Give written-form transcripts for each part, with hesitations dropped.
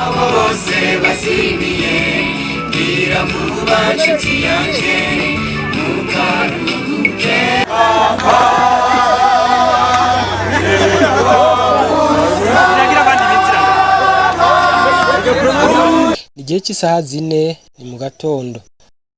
Abo bose bazimiye, bwira vuba nshuti yanjye, ntukaruhuke. Igihe cy'isaha 4 ni mu gatondo.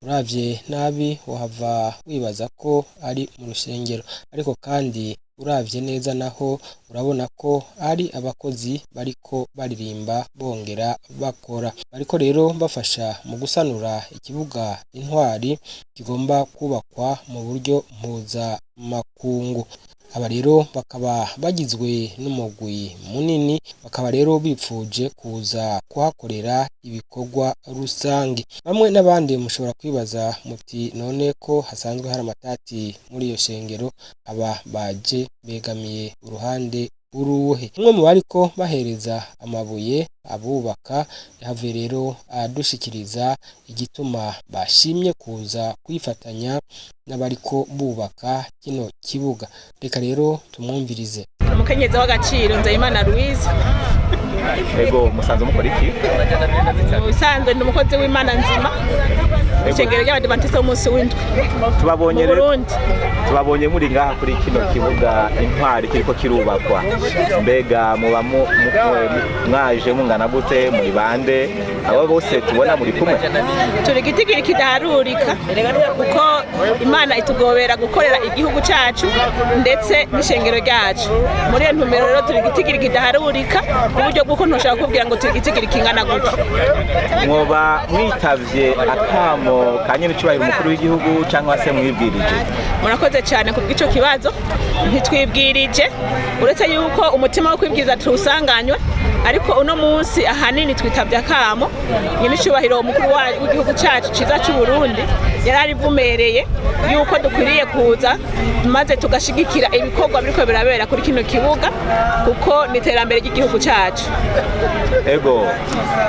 Uravye nabi wohava wibaza ko ari mu rusengero, ariko kandi uravye neza naho urabona ko ari abakozi bariko baririmba bongera bakora. Bariko rero bafasha mu gusanura ikibuga Intwari kigomba kubakwa mu buryo mpuzamakungu. Aba rero bakaba bagizwe n'umugwi munini, bakaba rero bipfuje kuza kuhakorera ibikorwa rusange. Bamwe n'abandi mushobora kwibaza muti none ko hasanzwe hari amatati muri iyo shengero, aba baje begamiye uruhande uruhe? Umwe mu bariko bahereza amabuye abubaka yahavuye rero adushikiriza igituma bashimye kuza kwifatanya n'abariko bubaka kino kibuga. Reka rero tumwumvirize. Umukenyezi w'agaciro Nzeyimana Louise. Ego, musanze mukora iki? Ubusanzwe ndi umukozi w'Imana nzima, ishengero ry'Abadivantisite b'umunsi w'indwi Tubabonye mu rero Burundi. Tubabonye muri ngaha kuri kino kibuga Intwari kiriko kirubakwa. Mbega muba mwaje mungana gute? Muri bande? Abo bose tubona muri kumwe? Turi igitigiri kidaharurika, kuko Imana itugobera gukorera igihugu cacu ndetse n'ishengero ryacu. Muri iyo ntumbero rero turi igitigiri kidaharurika, ku buryo bw'uko ntoshobora kukubwira ngo turi igitigiri kingana gutya. Mwoba mwitavye akamo ka nyen'icubahiro umukuru w'igihugu, cyangwa se mwibwirije? Murakoze cyane ku bw'ico kibazo. Ntitwibwirije, uretse yuko umutima wo kwibwiriza tuwusanganywe, ariko uno munsi ahanini twitabye akamo nyen'icubahiro umukuru w'igihugu cyacu ciza cy'u Burundi yari arivumereye yuko dukwiriye kuza maze tugashigikira ibikorwa biriko birabera kuri kino kibuga, kuko ni iterambere ry'igihugu cyacu. Ego,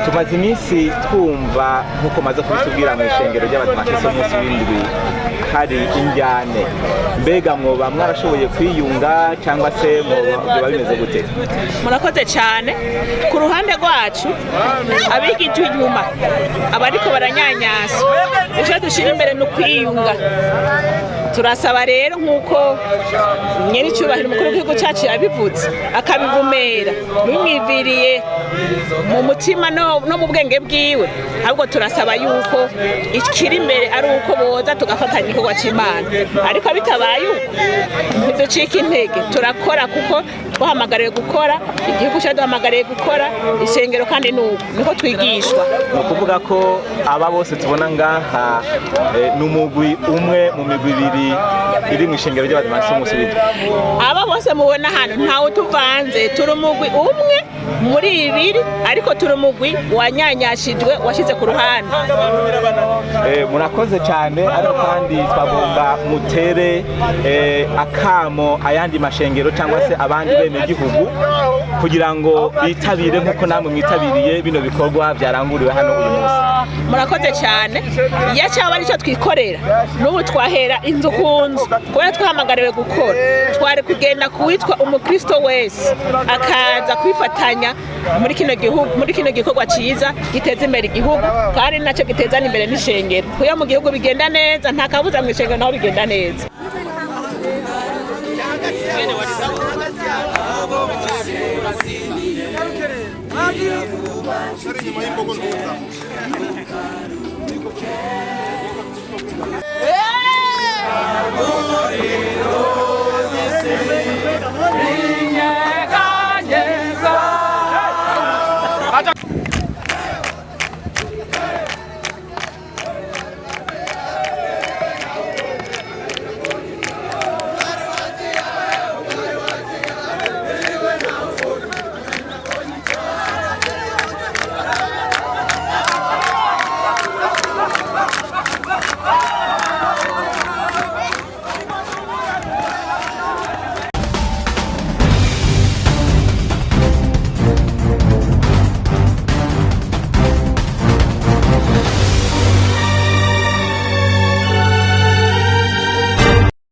tumaze iminsi twumva, nk'uko maze kubitubwira, mu ishengero ry'Abadivantisite b'umunsi w'indwi hari injyane. Mbega mwoba mwarashoboye kwiyunga, cyangwa se mwoba biba bimeze gute? Murakoze cyane. Ku ruhande rwacu abigijwe inyuma, abariko baranyanyasa, icyo dushyira imbere ni ukwiyunga. Turasaba rero, nk'uko nyiricyubahiro umukuru w'igihugu cyacu yabivuze akabivumera bimwiviriye mu mutima no mu bwenge bwiwe, ahubwo turasaba yuko ikiri imbere ari uko boza tugafatanya igikorwa cy'Imana. Ariko bitabaye uko, ntiducika intege, turakora kuko twahamagariwe gukora igihugu cyacu, duhamagariye gukora ishengero, kandi ni uko niko twigishwa. Ni ukuvuga ko aba bose tubona ngaha ni umugwi umwe mu migwi ibiri iri mu ishengero ry'Abadivantisite b'umunsi w'indwi? Aba bose mubona hano ntawe utuvanze, turi umugwi umwe muri ibiri, ariko turi umugwi wanyanyashijwe, washyize ku ruhande. Murakoze cyane, ariko kandi twagomba mutere akamo ayandi mashengero cyangwa se abandi bene gihugu kugira ngo bitabire nk'uko namwe mwitabiriye bino bikorwa byaranguriwe hano uyu munsi. Murakoze cyane. Iyo cyaba aricyo twikorera, n'ubu twahera inzu ku nzu, kubera twahamagariwe gukora. Twari kugenda kuwitwa umukristo wese akaza kwifatanya muri kino gihugu, muri kino gikorwa cyiza giteza imbere igihugu, kandi nacyo gitezana imbere n'ishengero. Kuyo mu gihugu bigenda neza, nta kabuza mu ishengero naho bigenda neza.